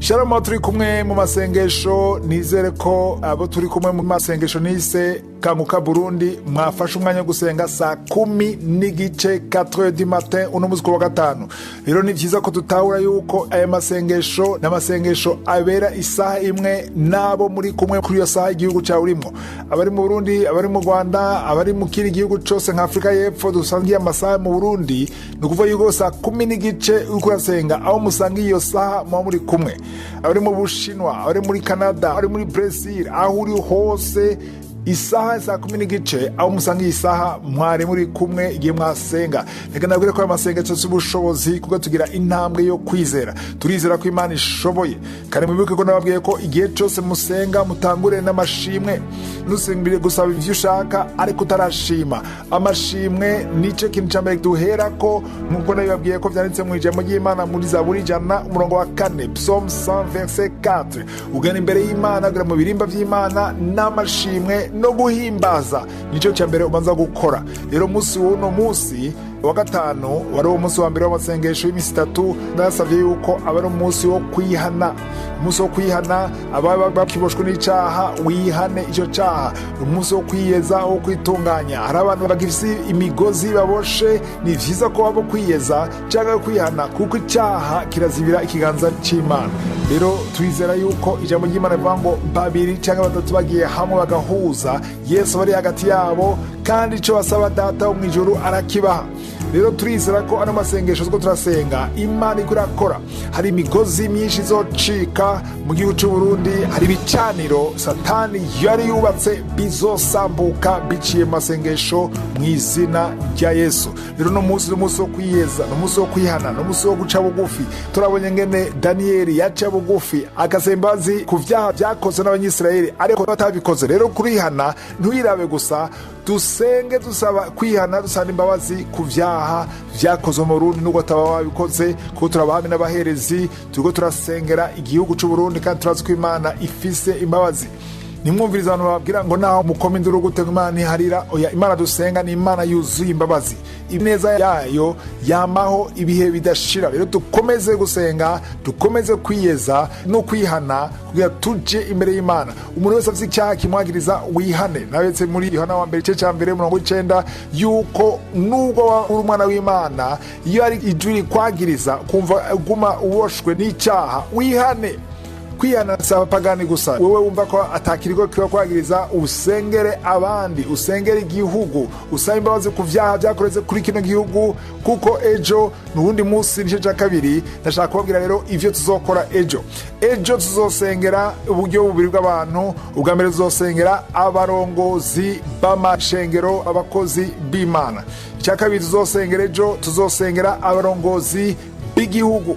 Shalom, turi kumwe mu masengesho. Nizere ko abo turi kumwe mu masengesho nise Kanguka Burundi mwafashe umwanya wo gusenga saa 10:30, 4 du matin, uno musi wa gatanu. Rero ni vyiza ko tutahura yuko aya masengesho n'amasengesho abera isaha imwe n'abo muri kumwe kuri iyo saha igihugu cyawe urimo, abari mu Burundi, abari mu Rwanda, abari mu kindi gihugu cose nka Afurika y'Epfo dusangiye amasaha mu Burundi. Ni ukuvuga yuko saa 10:30 uriko urasenga, aho musanga iyo saha muba muri kumwe, abari mu Bushinwa, abari muri Canada, abari muri Brazil, aho uri hose, isaha saa 10:30, aho musanga iyi saha mwari muri kumwe igihe mwasenga. Reka nabwire ko aya masengesho si ubushobozi, kuko tugira intambwe yo kwizera. Turizera ko Imana ishoboye. Kandi mwibuke ko nababwiye ko igihe cyose musenga mutangure n'amashimwe. Ntusimbire gusaba ivyo ushaka ariko utarashima. Amashimwe nicyo kintu cya mbere duherako, nk'uko nabibabwiye ko vyanditse mu ijambo ry'Imana muri Zaburi 100 umurongo wa 4, Psaume 100 verset 4. Ugana imbere y'Imana, ugera mu birimba vy'Imana n'amashimwe no guhimbaza, nicyo cya mbere ubanza gukora. Rero umunsi w'uno munsi wa gatanu wari uwo munsi wa mbere w'amasengesho y'iminsi 3. Ndasabye yuko aba ari umunsi wo kwihana, umunsi wo kwihana. Ababa bakiboshwe n'icaha, wihane ico caha. Umunsi wo kwiyeza, wo kwitunganya. Hari abantu bagifise imigozi baboshe. Ni vyiza ko waba kwiyeza cyangwa kwihana, kuko icaha kirazibira ikiganza c'Imana. Rero twizera yuko ijambo ry'Imana rivuga ngo babiri cyangwa batatu bagiye hamwe bagahuza, Yesu bari hagati yabo, kandi ico basaba Data wo mw'ijuru arakibaha. Rero turizera ko ano masengesho two turasenga, Imana iko irakora. Hari imigozi myinshi izocika mu gihugu cy'u Burundi. Hari ibicaniro Satani yari yubatse bizosambuka biciye mu masengesho mu izina rya Yesu. Rero uno munsi ni umunsi wo kwiyeza, ni umunsi wo kwihana, ni umunsi wo guca bugufi. Turabonye ngene Daniyeli yaca bugufi agasaba imbabazi ku vyaha vyakozwe n'Abanyisirayeli ariko batabikoze. Rero kurihana, ntuyirabe gusa, dusenge dusaba kwihana, dusaba imbabazi ku vyaha vyakozwe mu Burundi nubwo ataba wabikoze, kuko turabami n'abaherezi, turiko turasengera igihugu c'u Burundi, kandi turazi ko Imana ifise imbabazi. Nimwumviriza abantu bababwira ngo naho mukoma induru gute Imana ntiharira. Oya, Imana dusenga ni Imana yuzuye imbabazi, ineza yayo yamaho ibihe bidashira. Rero dukomeze gusenga, dukomeze kwiyeza no kwihana kugira tuje imbere y'Imana. Umuntu wese afite icyaha kimwagiriza, wihane. Nabetse muri Yohana wa mbere igice cya mbere umurongo w'icenda yuko nubwo waba uri umwana w'Imana, iyo ari ijwi rikwagiriza kumva guma uboshwe n'icyaha, wihane. Kwihana si abapagani gusa. Wewe wumva ko atakirigo kiba kwagiriza, usengere abandi, usengere igihugu, usabe imbabazi ku vyaha vyakoretse kuri kino gihugu, kuko ejo ni uwundi munsi. Igice cya kabiri ndashaka kubabwira rero ivyo tuzokora ejo. Ejo tuzosengera uburyo bubiri bw'abantu. Ubwa mbere tuzosengera abarongozi b'amashengero, abakozi b'Imana. Icya kabiri tuzosengera ejo, tuzosengera abarongozi b'igihugu.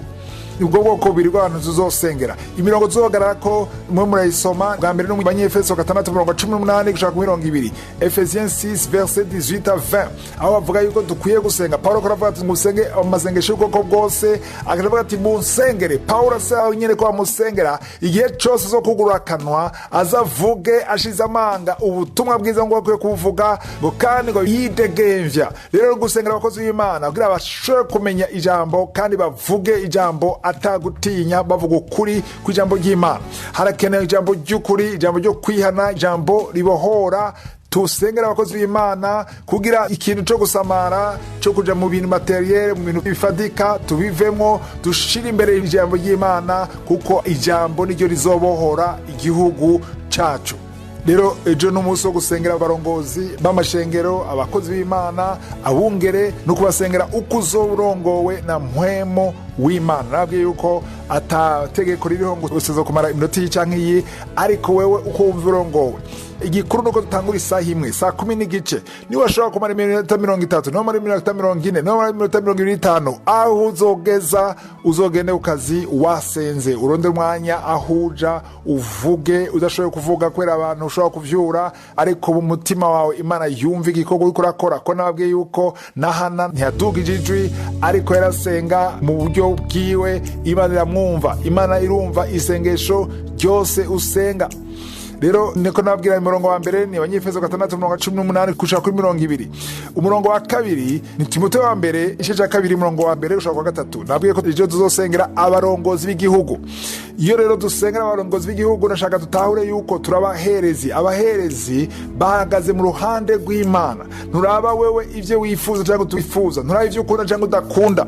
Ubwo bwoko bubiri bw'abantu tuzosengera. Imirongo tuzohagarara ko mwe murayisoma. Bwa mbere no mu Banyefeso 6 umurongo 18 gushaka ku 20, Ephésiens 6 verset 18 à 20, aho bavuga yuko dukwiye gusenga. Paulo ko aravuga ati musenge amasengesho y'ubwoko bwose, akavuga ati munsengere. Paulo asaba nyene ko bamusengera igihe cose zo kugurura akanwa, azavuge ashize amanga ubutumwa bwiza ngo akwiye kubuvuga, ngo kandi ngo yidegemvya. Rero gusengera abakozi b'Imana kugira bashobore kumenya ijambo kandi bavuge ijambo atagutinya, bavuga ukuri kw'ijambo ry'Imana. Harakenewe ijambo ry'ukuri, ijambo ryo kwihana, ijambo ribohora. Tusengera abakozi b'Imana kugira ikintu cyo gusamara, cyo kuja mu bintu matériel, mu bintu bifadika, tubivemwo, dushire imbere ijambo ry'Imana, kuko ijambo niryo rizobohora igihugu cacu. Rero ejo ni umunsi wo gusengera abarongozi b'amashengero, abakozi b'Imana, abungere, no kubasengera uko uzoba urongowe na Mpwemo w'Imana. Nababwiye yuko atategeko ririho ngo useza kumara iminota iyi canke iyi, ariko wewe uko wumva urongowe. Igikuru nuko dutangura isaha imwe, saa 10:30. Niba washobora kumara iminota 30, niba mara iminota 40, niba mara iminota 25, aho uzogeza uzogende ku kazi wasenze. Urondere umwanya aho uja uvuge. Udashoboye kuvuga kubera abantu ushobora kuvyura, ariko mu mutima wawe Imana yumva igikorwa uriko urakora. Ko nababwiye yuko na Hana ntiyadugije ijwi, ariko yarasenga mu buryo bwiwe, Imana iramwumva. Imana irumva isengesho ryose usenga. Rero niko nababwira, umurongo wa mbere ni Abanyefeso 6 umurongo 18 gushika kuri 20. Umurongo wa kabiri ni Timoteyo wa mbere igice cya kabiri umurongo wa mbere gushika kwa gatatu. Nabwiye ko ejo tuzosengera abarongozi b'igihugu. Iyo rero dusengera abarongozi b'igihugu, nashaka dutahure yuko turabaherezi. Abaherezi bahagaze mu ruhande rw'Imana. Nturaba wewe ivyo wifuza cyangwa utifuza, nturaba ivyo ukunda cyangwa udakunda.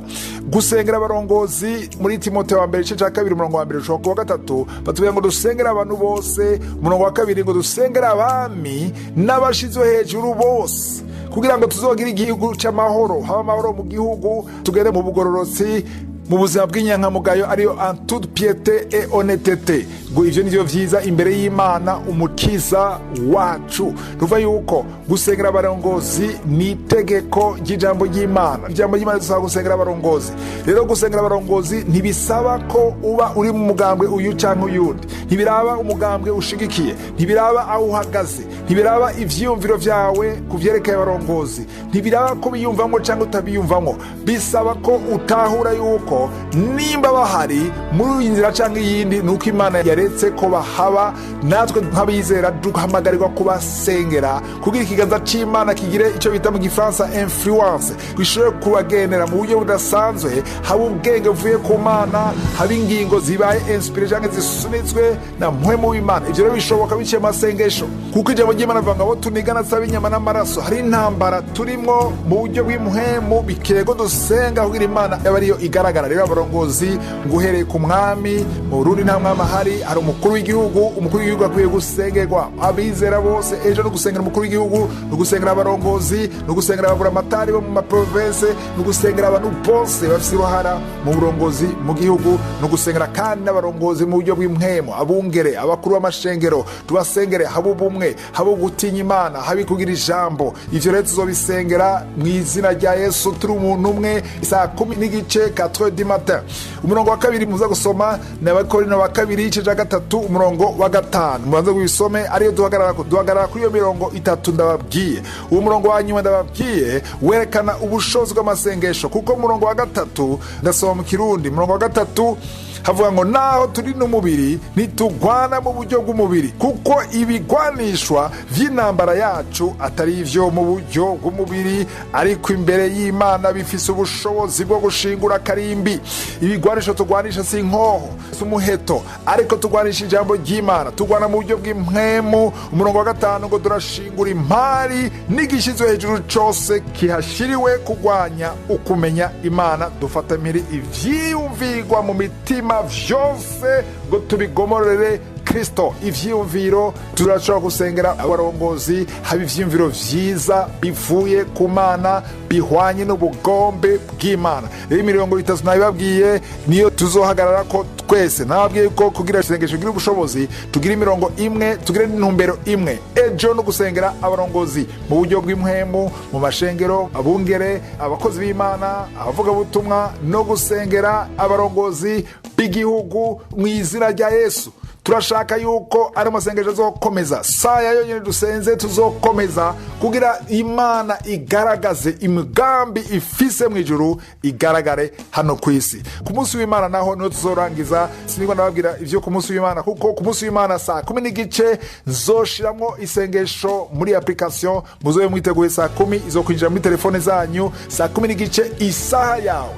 Gusengera abarongozi, muri Timote wa mbere igice cya 2, umurongo wa 1 ushobora kuwa 3, batubwira ngo dusengere abantu bose. Umurongo wa 2 ngo dusengere abami n'abashizwe hejuru bose, kugira ngo tuzogire igihugu c'amahoro, haba amahoro mu gihugu, tugere mu bugororotsi, mu buzima bw'inyankamugayo, ariyo en toute piété et honnêteté, ngo ivyo nivyo vyiza imbere y'Imana umukiza wacu. Ruva yuko gusengera abarongozi ni itegeko ry'ijambo ry'Imana. Ijambo ry'Imana dusaba gusengera abarongozi. Rero gusengera abarongozi ntibisaba ko uba uri mu mugambwe uyu canke uyundi, ntibiraba umugambwe ushigikiye, ntibiraba aho uhagaze, ntibiraba ivyiyumviro vyawe ku vyerekeye abarongozi, ntibiraba ko biyumvamwo canke utabiyumvamwo. Bisaba ko utahura yuko nimba bahari muri iyi nzira canke iyindi, nuko Imana yaretse ko bahaba. Natwe nk'abizera duhamagarirwa kubasengera kugira ikiganza c'Imana kigire icyo bita mu Gifaransa influence, gishobore kubagenera mu buryo budasanzwe, haba ubwenge buvuye ku Mana, haba ingingo zibaye inspiré canke zisunitswe na mpwemu w'Imana. Ivyo rero bishoboka biciye mu masengesho, kuko ijambo ry'Imana rivuga ngo abo tunigana si ab'inyama n'amaraso. Hari intambara turimwo mu buryo bw'impwemu, bikeye ko dusenga kugira Imana yaba ariyo igaragara. Rero abarongozi, nguhereye ku mwami, mu Burundi nta mwami ahari, hari umukuru w'igihugu. Umukuru w'igihugu akwiye gusengerwa. Abizera bose ejo no gusengera umukuru w'igihugu, no gusengera abarongozi, no gusengera ababuramatari bo mu maprovince, no gusengera abantu bose bafise uruhara mu burongozi mu gihugu, no gusengera kandi n'abarongozi mu buryo bw'impwemu, abungere, abakuru b'amashengero. Tubasengere habe ubumwe, habe gutinya Imana, habe kugira ijambo. Ivyo rero tuzobisengera mu izina rya Yesu, turi umuntu umwe, saa 10:30, 4 du matin. Umurongo wa 2 muza gusoma ni Abakorino wa kabiri igice cya 3, umurongo wa 5. Mubanze kubisome, ariyo duhagarara kuri iyo mirongo itatu ndababwiye. Uwo murongo wa nyuma ndababwiye werekana ubushobozi bw'amasengesho, kuko umurongo wa 3, ndasoma mu Kirundi, umurongo wa 3 havuga ngo: naho turi n'umubiri, ntitugwana mu buryo bw'umubiri, kuko ibigwanishwa vy'intambara yacu atari ivyo mu buryo bw'umubiri, ariko imbere y'Imana bifise ubushobozi bwo gushingura karimbi. Ibigwanisho tugwanisha si inkoho, si umuheto, ariko tugwanisha ijambo ry'Imana, tugwana mu buryo bw'impwemu. Umurongo wa 5 ngo turashingura impari n'igishizwe hejuru cose kihashiriwe kugwanya ukumenya Imana, dufata mpiri ivyiyumvirwa mu mitima vyose ngo tubigomorere Kristo. Ivyiyumviro, turashobora gusengera abarongozi haba ivyiyumviro vyiza bivuye ku Mana, bihwanye n'ubugombe bw'Imana. Rero imirongo itatu nabibabwiye niyo tuzohagarara ko twese. Nababwiye ko kugira isengesho tugire ubushobozi, tugire imirongo imwe, tugire n'intumbero imwe. Ejo no gusengera abarongozi mu buryo bw'impwemu, mu mashengero, abungere, abakozi b'Imana, abavugabutumwa, no gusengera abarongozi b'igihugu mu izina rya Yesu. Turashaka yuko ari amasengesho azokomeza saya yonyine dusenze, tuzokomeza kugira Imana igaragaze imigambi ifise mu ijuru, igaragare hano ku isi. Ku munsi w'Imana naho niho tuzorangiza. Sinigwa ndababwira ivyo ku munsi w'Imana, kuko ku munsi w'Imana saa 10:30 nzoshiramwo isengesho muri application. Muzobe mwiteguye, saa 10 izokwinjira muri telefone zanyu, saa 10:30 isaha yawe.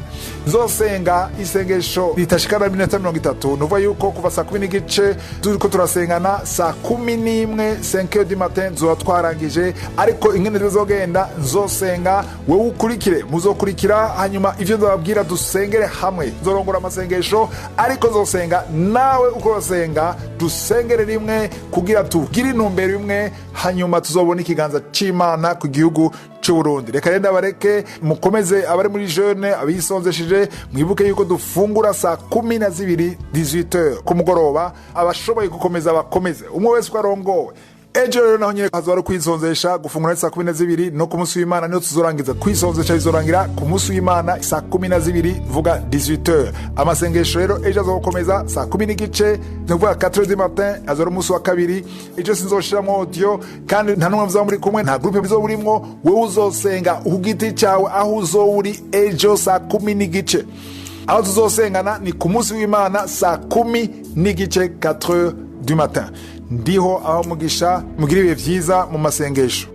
Nzosenga isengesho ritashikana iminota 30. Nuvuga yuko kuva saa 10:30 turiko turasengana, saa 11, 5 du matin, nzoba twarangije. Ariko ingene bizogenda, nzosenga, wewe ukurikire, muzokurikira, hanyuma ivyo nzababwira dusengere hamwe. Nzorongora amasengesho, ariko nzosenga nawe uko basenga, dusengere rimwe kugira tugire intumbero imwe, hanyuma tuzobona ikiganza c'Imana ku gihugu c'Uburundi. Reka rero ndabareke mukomeze. Abari muri jeûne, abisonzesheje, mwibuke yuko dufungura saa 12, 18 ku mugoroba. Abashoboye gukomeza bakomeze, umwe wese uko arongowe. Ejo rero naho nyine hazoba ari kwisonzesha, gufungura saa 12, no ku munsi w'Imana niho tuzorangiza kwisonzesha. Bizorangira ku munsi w'Imana saa 12, vuga 18. Amasengesho rero ejo azokomeza saa 10:30, ni ukuvuga 4 du matin, azora umunsi wa kabiri. Ejo sinzoshiramwo audio, kandi nta n'umwe muzaba muri kumwe, nta groupe muzoba urimwo. Wewe uzosenga ku giti cyawe aho uzoba uri ejo saa 10:30. Aho tuzosengana ni ku munsi w'Imana saa 10:30, 4 du matin. Ndiho aho mugisha, mugire ibihe vyiza mu masengesho.